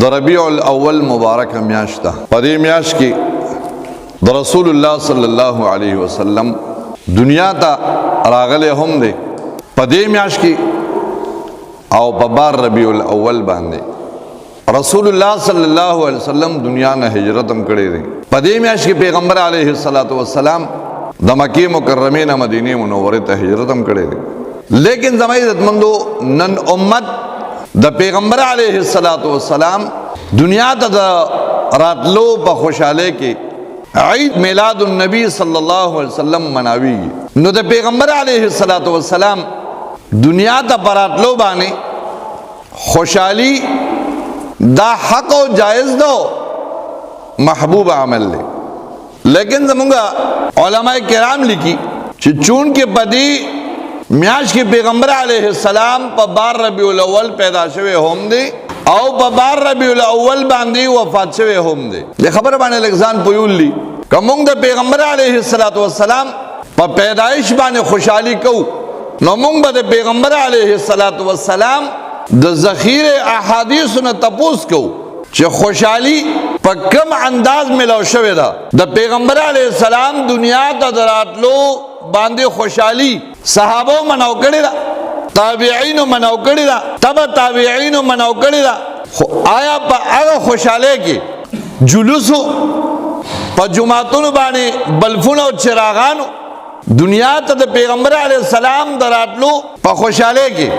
د ربیع الاول مبارک میاشت ده. په دې میاشت کې د رسول الله صلی الله علیه وسلم دنیا ته راغلی هم دی. په دې میاشت کې او په 12 ربیع الاول باندې رسول الله صلی الله علیه وسلم دنیا نه هجرت هم کړی دی. په دې میاشت کې پیغمبر علیه الصلاۃ والسلام د مکې مکرمې نه مدینه منورې ته هجرت هم کړی دی. لیکن زما عزتمندو، نن امت د پیغمبر علیه الصلاۃ والسلام دنیا ته د راتلو په خوشحالۍ کې عید میلاد النبی صلی الله علیه وسلم مناوي. نو د پیغمبر علیه الصلاۃ والسلام دنیا ته پراتلو باندې خوشحالی دا حق او جائز دو، محبوب عمل دی. لیکن زمونږ علماء کرام لیکي چې چون کې پدی میاش کې پیغمبر علیه السلام په 12 ربیع الاول پیدا شوی هم دی او په 12 ربیع الاول باندې وفات شوی هم دی. د خبره باندې لږ ځان پویولی، که مونږ د پیغمبر علیه الصلاۃ والسلام په پیدایش باندې خوشحالی کوو، نو مونږ به د پیغمبر علیه الصلاۃ والسلام د ذخیره احادیث نه تپوس کوو چې خوشحالی په کم انداز ملاو شوې ده. د پیغمبر علیه السلام دنیا ته د راتلو باندې خوشحالی صحابو مناو کړې ده، تابعینو مناو کړې ده، تبع تابعینو مناو کړې ده. خو آیا په هغه خوشحالۍ کې جلوسو په جوماتونو باندې بلفونه او چراغانو دنیا ته د پیغمبر علیه السلام د راتلو په خوشحالۍ کې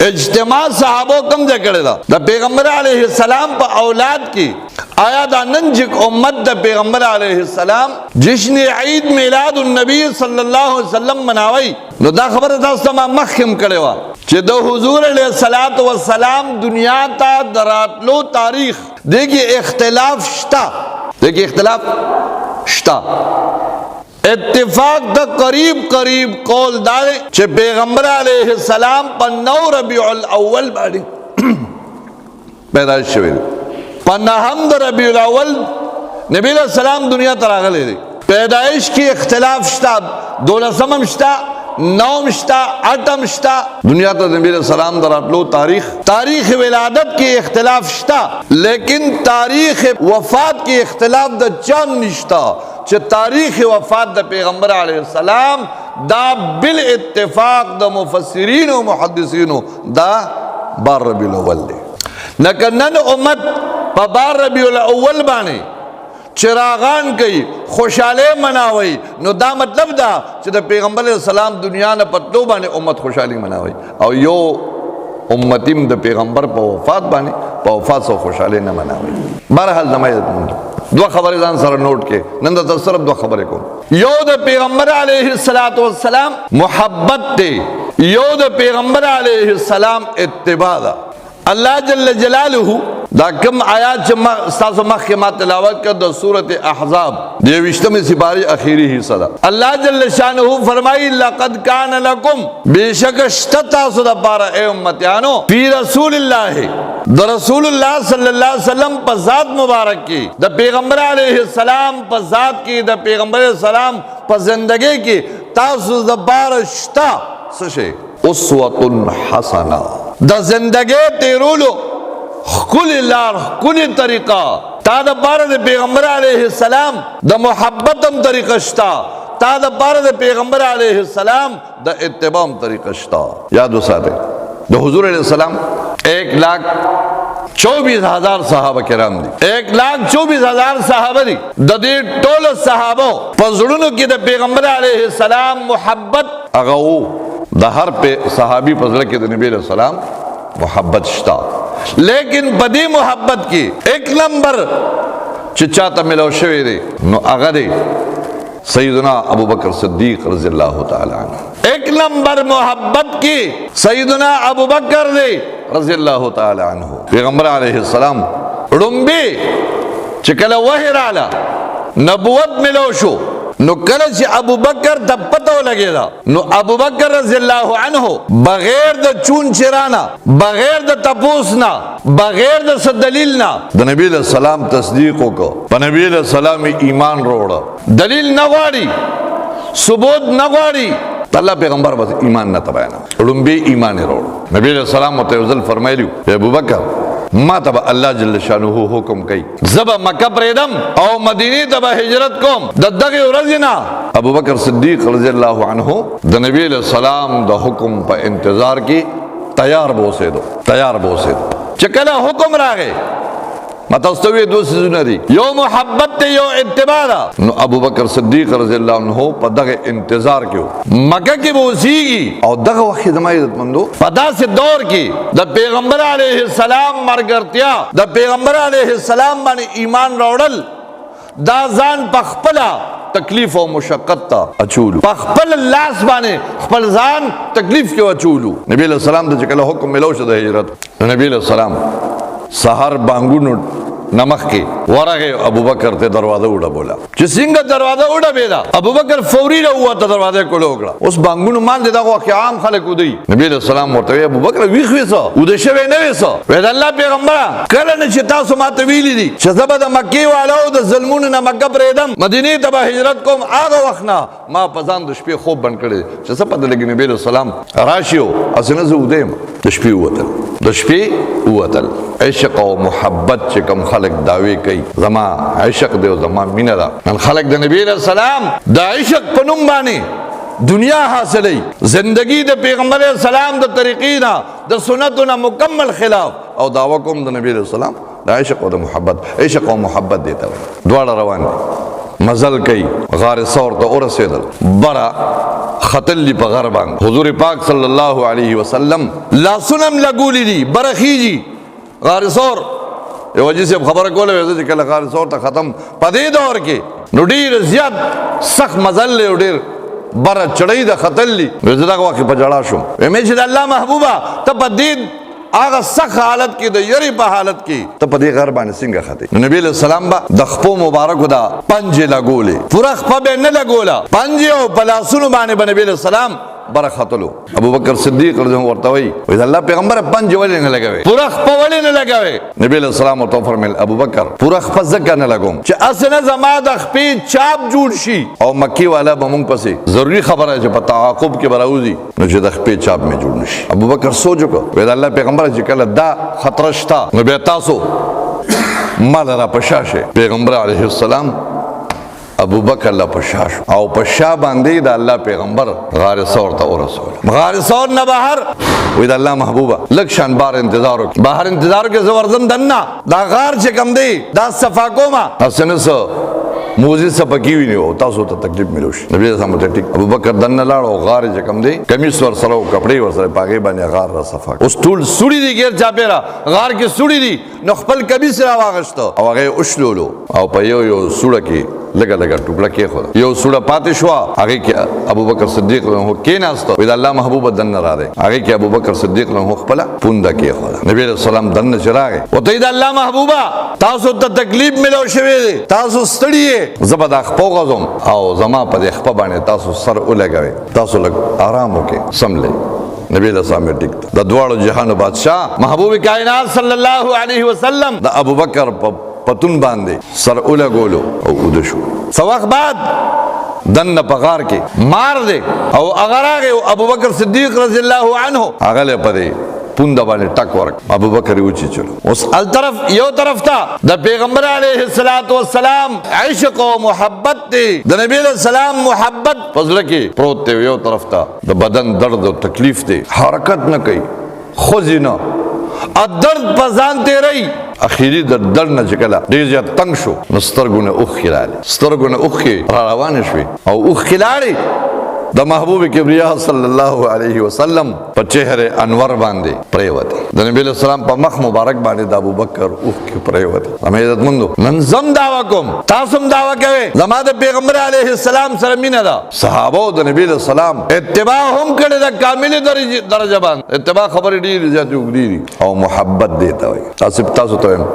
اجتماع صحابو کم ځای کړی ده؟ د پیغمبر علیه السلام په اولاد کې آیا دا نن چې امت د پیغمبر علیه السلام جشن عید میلاد النبی صلی الله علیه وسلم مناوي، نو دا خبره تاسو ته ما مخکې هم کړې وه چې د حضور علیه الصلاۃ والسلام دنیا ته د راتلو تاریخ دې کې اختلاف شته، دې کې اختلاف شته. اتفاق د قریب قریب قول دا دی چې پیغمبر علیه السلام په 9 ربیع الاول باندې پیدا شوی دی. په 9 د ربیع الاول نبی علیہ السلام دنیا ته راغلی دی. پیدایش کې اختلاف شته، 12 هم شته، 9 شته، 8 شته. دنیا ته نبی علیہ السلام د راتلو تاریخ ولادت کې اختلاف شته، لیکن تاریخ وفات کې اختلاف د چا نشته چې تاریخ وفات د پیغمبر علیه السلام دا بل اتفاق د مفسرین او محدثینو دا 12 ربیع الاول دی. لکه نن امت په 12 ربیع الاول باندې چراغان کوي، خوشحالي مناوي، نو دا مطلب دا چې د پیغمبر علیه السلام دنیا نه پتلو باندې امت خوشحالي مناوي، او یو امتیم د پیغمبر په وفات باندې په وفات سره خوشحالي نه مناوي. بهرحال زما عزتمند، دوه خبرې ځان سره نوټ کې، نن د صرف دوه خبرې کوم. یو د پیغمبر علیه الصلاۃ والسلام محبت دی، یو د پیغمبر علیه السلام اتباع ده. الله جل جلاله دا کم آیات چې ستاسو مخکې ما تلاوت کړ د سورة احزاب د 21مې سپارې اخیری حصہ ده. الله جل شانه فرمایي لقد کان لکم، بېشکه شته تاسو دپاره ای امتیانو فی رسول الله، د رسول الله صلی الله علیه وسلم په ذات مبارک کې، د پیغمبر علیه السلام په ذات کې، د پیغمبر علیه السلام په زندګۍ کې تاسو دپاره شته څه شی؟ اسوة حسنه، د زندګۍ تیرولو ښکلې لار، ښکلې طریقه. تا د پاره د پیغمبر علیه السلام د محبت هم طریقه شته، تا د پاره د پیغمبر علیه السلام د اتباع هم طریقه شته. یاد وساتئ د حضور علیه السلام 1,24,000 صحابه کرام دي، 1,24,000 صحابه دي. د دې ټولو صحابو په زړونو کې د پیغمبر علیه السلام محبت هغه وو. د هر صحابي په زړه کې د نبی علیه السلام محبت شته، لیکن په دې محبت کې ایک نمبر چې چاته ملاو شوی دی نو هغه دی سیدنا ابو بکر صدیق رضی الله تعالی عنہ. ایک نمبر محبت کې سیدنا ابو بکر دی رضی الله تعالی عنہ. پیغمبر علیه السلام ړومبی چې کله وحی راله، نبوت ملاو شو، نو کله چې ابو بکر ته پته ولګېده، نو ابو بکر رضی الله عنه بغیر د چون چرانا، بغیر د تپوس نه، بغیر د څه دلیل نه د نبی علیہ السلام تصدیق وکړ، په نبی علیہ السلام ایمان راوړ. دلیل نه غواړي، ثبوت نه غواړي، الله پیغمبر بس ایمان نه تباینه، ړومبی ایمان یې راوړ. نبی علیہ السلام ورته یو ځل فرمایلي وو، ابو بکر ما ته به الله جل شانه حکم کوي، زه به مکه پرېږدم او مدینې ته به هجرت کوم. د دغې ورځې نه ابوبکر صدیق رضی الله عنه د نبی علیه السلام د حکم په انتظار کې تیار به اوسېدو، تیار به اوسېدو. چې کله حکم راغی، ما تاسو ته ویې دوه څیزونه دي، یو محبت دی، یو اتباع ده. نو ابوبکر صدیق رضی الله عنه په دغه انتظار کې و، مکه کې به اوسېږي. او دغه وخت کې زما عزتمندو په داسې دور کې د پیغمبر علیه السلام مرګرتیا، د پیغمبر علیه السلام باندې ایمان راوړل، دا ځان په خپله تکلیف او مشقت ته اچولو، په خپل لاس باندې خپل ځان تکلیف کې اچولو. نبی علیه السلام ته چې کله حکم ملو شو د هجرت، نو نبی علیه السلام سهار بانګونو نمخ کې ورغه ابوبکر ته دروازه وډبوله. چې څنګه دروازه وډبېده، ابوبکر فوري راووته، دروازه یې کوله وکړه. اوس بانګونو مان دی، دغه وخت عام خلک ودی. نبی علیه السلام ورته ویل، ابوبکر ویښ وې څه، وده شوی نه وې څه؟ ویل د الله پیغمبره کله نه چې تاسو ما ته ویلي دي چې زه به د مکې والو د ظلمونو نه مکه پرېږدم، مدینې ته به هجرت کوم، هغه وخت نه ما په ځان د شپې خوب بند کړی چې څه پته لګي نبی علیه السلام راشي او هسې نه زه وده یم. د شپې ووتل، د شپې ووتل. عشق او محبت چې کوم خلک دعوی کوي، زما عشق دی او زما مینه ده. نن خلک د نبی علیه السلام د عشق په نوم باندې دنیا حاصلوي، زندگی د پیغمبر علیه السلام د طریقې نه، د سنتو نه مکمل خلاف، او دعوه کوم د نبی علیه السلام د عشق او د محبت. عشق او محبت دی ته وایي. دواړه روان دي، مزل کوي، غار ثور ته ورسېدل، بره ختل دي په غر باندې. حضور پاک صلی الله علیه وسلم لاسونه هم لګولي دي، بره خېږي غار ثور. یو حاجي صاحب خبره کوله، وایي زه چې کله غار ثور ته ختم په دې دور کې، نو ډېر زیات سخت مزل دی او ډېر بره چړۍ ده، ختل دي. نو زه دغه وخت په ژړا شوم. وایي مې چې د الله محبوبه ته په دې هغه سخت حالت کې، د یری په حالت کې، ته په دې غر باندې څنګه ختې؟ نو نبی علیه السلام به د خپو مبارکو دا پنجې لګولې، پوره خپه به یې نه لګوله، پنجې او په لاسونو باندې به نبی علیه السلام بره ختلو. ابوبکر صدیق رضی الله ورته وایي، وایي د الله پیغمبر پنجې ولې نه لګوې، پوره خپه ولې نه لګوې؟ نبی علیه السلام ورته وفرمیل، ابوبکر پوره خپه ځکه نه لګوم چې هسې نه زما د خپې چاپ جوړ شي او مکې والا به مونږ پسې ضروري خبره چې په تعاقب کې به راوځي، نو چې د خپې چاپ مې جوړ نشي. ابوبکر سوچ وکړ، وایي د الله پیغمبر چې کله دا خطر شته نو بیا تاسو مال را په شا شئ. پیغمبر علیه السلام ابوبکر له په شا شو او په شا باندې د الله پیغمبر غار ثور ته ورسول. غار ثور نه بهر وایي د الله محبوبه لږ شان بار انتظار وکړه، بهر انتظار وکړه، زه ورځم دننه، دا غار چې کوم دی دا صفا کومه، هسې نه څه موزې څه پکې ویني او تاسو ته تکلیف ملو شي. نبی علیه السلام ورته ټیک. ابوبکر دننه لاړ او غار چې کوم دی کمیس ورسره او کپړې ورسره په هغې باندې غار را صفا کړ. اوس ټول سوړي دي، ګیر چاپېره غار کې سوړي دي، نو خپل کمیس را واغېسته او هغه یې وشلولو او په یو یو سوړه کې لږه لږه ټوکړه کېښوده. یو سوړه پاتې شوه، هغې کې ابوبکر صدیق رضی الله عنه کېناسته. وایي د الله محبوبه دننه راغی، هغې کې ابوبکر صدیق رضی الله عنه خپله پونده کېښوده. نبی علیه السلام دننه چې راغی ورته وایي د الله محبوبه تاسو ته تکلیف ملو شوی دی، تاسو ستړي یې، زه به دا خپه وغځوم او زما په دې خپه باندې تاسو سر ولګوئ، تاسو لږ آرام وکړئ، سملئ. نبی علیہ السلام ټیک د دواړو جهانو بادشاہ محبوب کائنات صلی الله علیه وسلم د ابوبکر په پتون باندې سر ولګولو او اوده شو. څه وخت بعد دننه په غار کې مار دی او هغه راغی او ابوبکر صدیق رضی الله عنه هغه له په دې پونده باندې ټک ورک، ابوبکر یې وچیچلو. اوس ال طرف یو طرف ته د پیغمبر علیه الصلاۃ والسلام عشق او محبت دی، د نبی علیہ السلام محبت په زړه کې پروت دی، یو طرف ته د بدن درد او تکلیف دی، حرکت نه کوي، خوځي نه، درد په ځان تېروي. اخیری د درد نه چې کله ډېر زیات تنګ شو نو سترګو نه اوښکې راغلې، سترګو نه اوښکې را روانې شوې او اوښکې لاړې د محبوب کبریا صلی الله علیه وسلم په چهره انور باندې پریوتې. د نبی علیہ السلام په مخ مبارک باندې د ابوبکر اوښکې پریوتې. زما عزتمندو نن زم دعوه کوم، تاسو هم دعوه کوئ، زما د پیغمبر علیه السلام سره مینه ده. صحابه د نبی علیہ السلام اتباع هم کړې ده کاملې درجه باندې. اتباع خبرې ډېرې زیاتې اوږدې دي او محبت دې ته وایي. تاسو ته وایم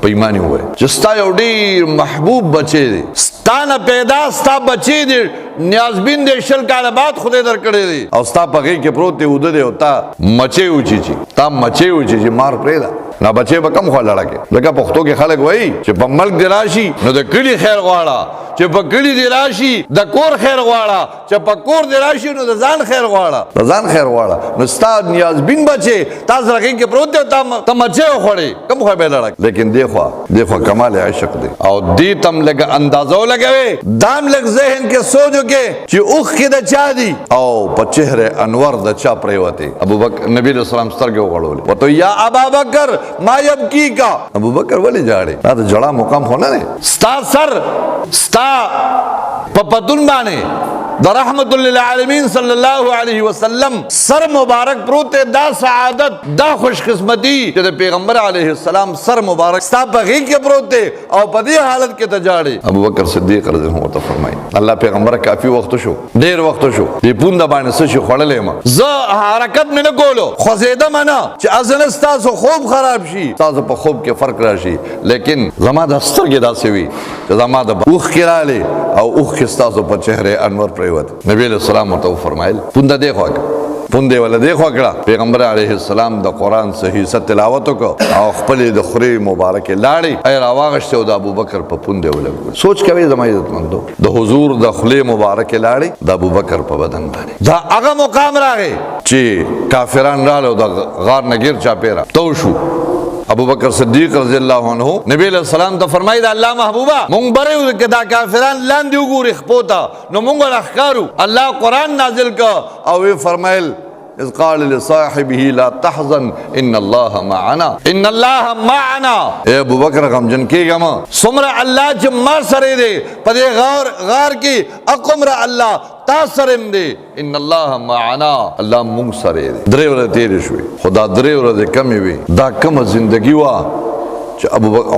په ایمان یې ووایئ چې ستا یو ډېر محبوب بچی دی، ستا نه پیدا ستا بچی دی، نیازبین دی 20 کاله بعد خدای درکړی دی او ستا په غېږ کې پروت دی، اوده دی او تا مچې وچیچي، تا مچې وچیچي، مار پرېږده. نا بچې به کم خوا لړه کې، ځکه پښتو کې خلک وایي چې په ملک دې راشي نو د کلي خیر غواړه، چې په کلي دې راشي د کور خیر غواړه، چې په کور دې راشي نو د ځان خیر غواړه، د ځان خیر غواړه. نو ستا نیازبین بچې تا سره غېږ کې پروت دی، تا مچې وخوړې، کم خوا به یې لړه. لیکن دې خوا دې خوا کمال عشق دی او دې ته هم لږه اندازه ولګوې، دا هم لږ ذهن کې سوچ وکړې چې اوښکې د چا دي او په چهره انور د چا پرېوتې. ابوبکر نبي علیه السلام سترګې وغړولې، ورته یا ابابکر ما یبکي کا. ابوبکر ولې ژاړې؟ دا د ژړا مقام خو نه دی. ستا سر ستا په پتون باندې د رحمت للعالمین صلی الله علیه وسلم سر مبارک پروت دی، دا سعادت دا خوش قسمتی چې د پیغمبر علیه السلام سر مبارک ستا په غېږ کې پروت دی او په دې حالت کې ته ژاړې. ابوبکر صدیق رضی الله عنه ورته فرمایي الله پیغمبر کافي وخت شو، ډېر وخت شو، دې پونده باندې څه شي خوړلی یم، زه حرکت مې نه کولو، خوځېدم نه چې هسې نه ستاسو خوب خراب شي، ستاسو په خوب کې فرق راشي، لیکن زما د سترګې داسې وي چې زما د اوښکې رالې او اوښکې ستاسو په چهره انور پرېوتې. نبی علیه السلام ورته وفرمایل پونده دې خوا کړه، پوندې وله دې خوا کړه. پیغمبر علیه السلام د قرآن صحیح څه تلاوت وکړ او خپلې د خورې مبارکې لاړې یې راواغېستې او د ابوبکر په پوندې ولګولې. سوچ کوئ زما عزتمندو، د حضور د خولې مبارکې لاړې د ابوبکر په بدن باندې. دا هغه مقام راغی چې کافران راغله او د غار نه ګیر چاپېره تو شو. ابوبکر صدیق رضی الله عنه نبی علیه السلام ته فرمایي د الله محبوبه مونږ بره یو که دا کافران لاندې وګوري خپو ته نو مونږ راښکارو. الله قرآن نازل کړ او ویې فرمایل اذ قال لصاحبه لا تحزن ان الله معنا، ان الله معنا. اے ابوبکر غمجن کېږه مه، څومره الله چې ما سره دی په دې غار کې هغومره الله تا سره هم دی، ان الله معنا، الله مونږ سره دی. درې ورځې تېرې شوې، خو دا درې ورځې کمې وې. دا کومه زندګي وه چې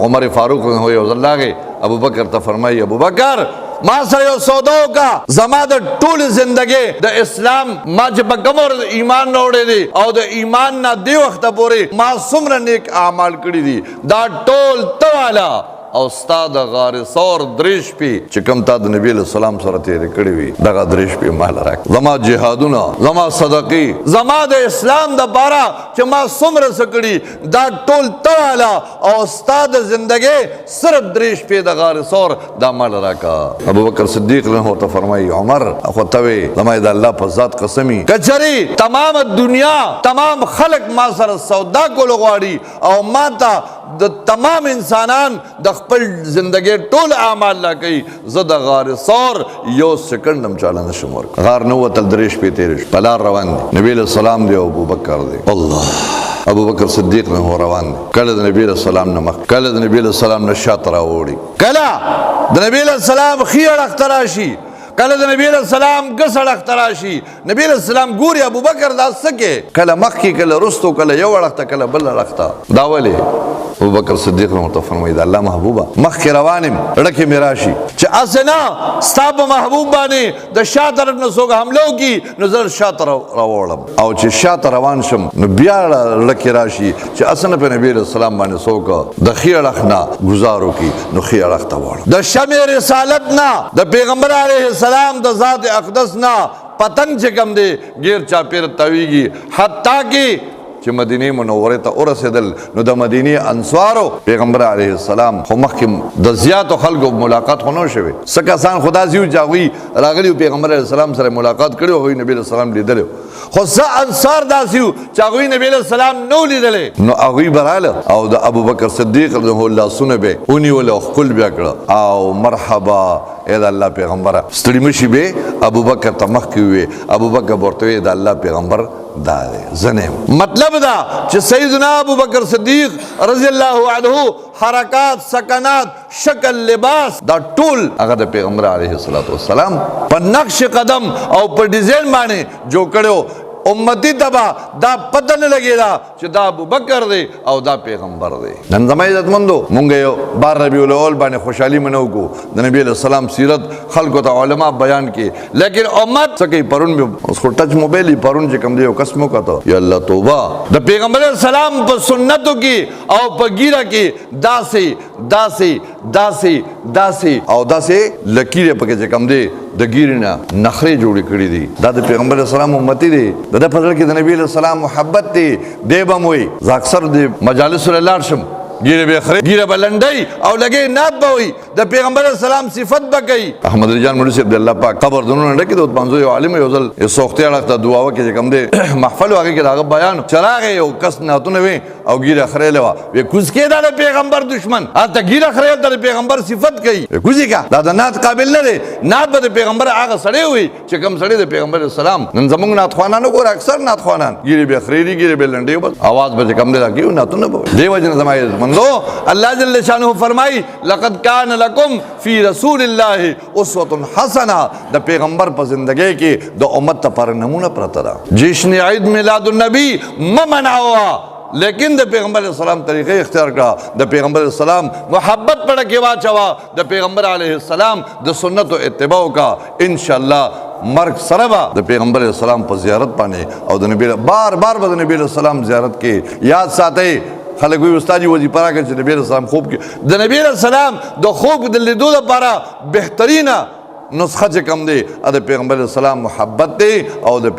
عمر فاروق یو ځل راغی ابوبکر ته فرمایي ابوبکر ما سره یو سودا وکړه، زما د ټولې زندګۍ د اسلام ما چې په کومه ورځ ایمان راوړی دی او د ایمان نه دې وخته پورې ما څومره نیک اعمال کړي دي دا ټول ته واله، او ستا د غار ثور درې شپې چې کوم تا د نبی علیه السلام سره تېرې کړې وي دغه درې شپې ما له راکړه، زما جهادونه، زما صدقې، زما د اسلام دپاره چې ما څومره څه کړي دا ټول ته واله، او ستا د زندګۍ صرف درې شپې د غار ثور دا ما له راکړه. ابوبکر صدیق رضی الله ورته فرمایي عمر خو ته وې زما د الله په ذات قسمي که چېرې تمامه دنیا تمام خلک ما سره سودا کول غواړي او ما ته د تمام انسانان د خپل زندګۍ ټول اعمال لا کوي، زه د غار ثور یو سیکنډ هم چاله نه شم ورکړ. غار نه وتل، درې شپې تېرې شوې، په لار روان دي، نبی علیه السلام دی او ابوبکر دی. الله ابوبکر صدیق نه روان دی، کله د نبی علیه السلام نه مخ، کله د نبی علیه السلام نه شاته راوړي، کله د نبی علیه السلام ښي اړخ ته راشي، کله د نبی علیه السلام ګس اړخ ته راشي. نبی علیه السلام ګوري ابوبکر دا څه کوي، کله مخکې کله وروستو، کله یو اړخ ته کله بل اړخ ته. دا ولې؟ ابوبکر صدیق ورته فرمایي د الله محبوبه مخکې روان یم، زړه کې مې راشي چې هسې نه ستا په محبوب باندې د شا طرف نه څوک حمله وکړي نو زه شا ته راوړم، او چې شا ته روان شم نو بیا زړه کې راشي چې هسې نه په نبی علیه السلام باندې څوک د ښي اړخ نه ګزار وکړي نو ښي اړخ ته واړم. د شمع رسالت نه د پیغمبر علیه السلام د ذات اقدس نه پتنګ چې کوم دی ګیر چاپېره تاویږي، حتی کې چې مدینې منورې ته ورسېدل نو د مدینې انصارو پیغمبر علیه السلام خو مخکې د زیاتو خلکو ملاقات خو نه شوی، څه کسان خو داسې وو چې هغوی راغلي وو پیغمبر علیه السلام سره ملاقات کړی وو، هغوی نبي علیه السلام لیدلی وو، خو څه انصار داسې وو چې هغوی نبي علیه السلام نه وو لیدلی، نو هغوی به راله او د ابوبکر صدیق رضی الله لاسونه به ونیول او ښکل بیا کړه او مرحبا ای د الله پیغمبره. ستړي مشي به ابوبکر ته مخکې ووې، ابوبکر به ورته ووې د الله پیغمبر دا دی زه نه یم. مطلب دا چې سیدنا ابوبکر صدیق رضی الله عنه حرکات، سکنات، شکل، لباس دا ټول هغه د پیغمبر علیه الصلاة والسلام په نقش قدم او په ډیزاین باندې جوړ کړی. امتی ته به دا پته نه لګېده چې دا ابوبکر دی او دا پیغمبر دی. نن زما عزتمندو مونږ یو 12 ربیع الاول باندې خوشحالي منو کو، د نبی علیه السلام سیرت خلکو ته علما بیان کړي، لیکن امت څه کوي؟ پرون مې اوس خو ټچ موبایل یې، پرون چې کوم دی یو کس مې وکته، یا الله توبه، د پیغمبر علیه السلام په سنتو کې او په ږیره کې داسې داسې داسې داسې او داسې لکیر یې پکې چې کوم دی د ګیرې نه نخرې جوړې کړې دي. دا د پیغمبر اسلام امتی دی، د ده په زړه کې د نبی علیه السلام محبت دی. دی به هم وایي زه اکثر د مجالسو له لاړ شم، ګیره به خرې، ګیره به لنډی او لګې نعت به وایي، د پیغمبر اسلام صفت به کوي. احمد علی جان مولوي صاحب د الله پاک قبر دنونه ډکې د پنځو یو عالم یو ځل یو سوختې اړخ ته دعا وکړي چې کوم دی محفل هغې کې د هغه بیان چې راغی یو کس نعتونه وي او ګیره خرېلې وه، وی کوز کې دا د پیغمبر دشمن، هلته ګیره خرېل ته د پیغمبر صفت کوي، وی کوزې که دا د نعت قابل نه دی. نعت به د پیغمبر هغه سړی وي چې کوم سړی د پیغمبر اسلام. نن زموږ نعت خوانان وګوره، اکثر نعت خوانان ګیرې به خرېلي، ګیرې به لنډې، بس اواز به چې کوم دی راکوي، نعتونه به وایي. دې وجې نه زما عزتمندو الله جل شانه فرمایي لقد کان لکم فی رسول الله اسوة حسنه. د پیغمبر په زندګۍ کې د امت لپاره نمونه پرته ده. جشن عید میلاد النبی مه مناوه، لیکن د پیغمبر علیه السلام طریقې اختیار کړه، د پیغمبر علیه السلام محبت پړه کې واچوه، د پیغمبر علیه السلام د سنتو اتباع وکړه. انشاءالله مرګ سره به د پیغمبر علیه السلام په زیارت باندې او د نبی بار بار به د نبی علیه السلام زیارت کې یاد ساتئ. خلک وایي استاد جي وظیفه راکړه چې نبی علیه السلام خوب کې، د نبی علیه السلام د خوب د لیدو لپاره بهترینه نسخه چې کوم دی د پیغمبر علیه السلام محبت دی او د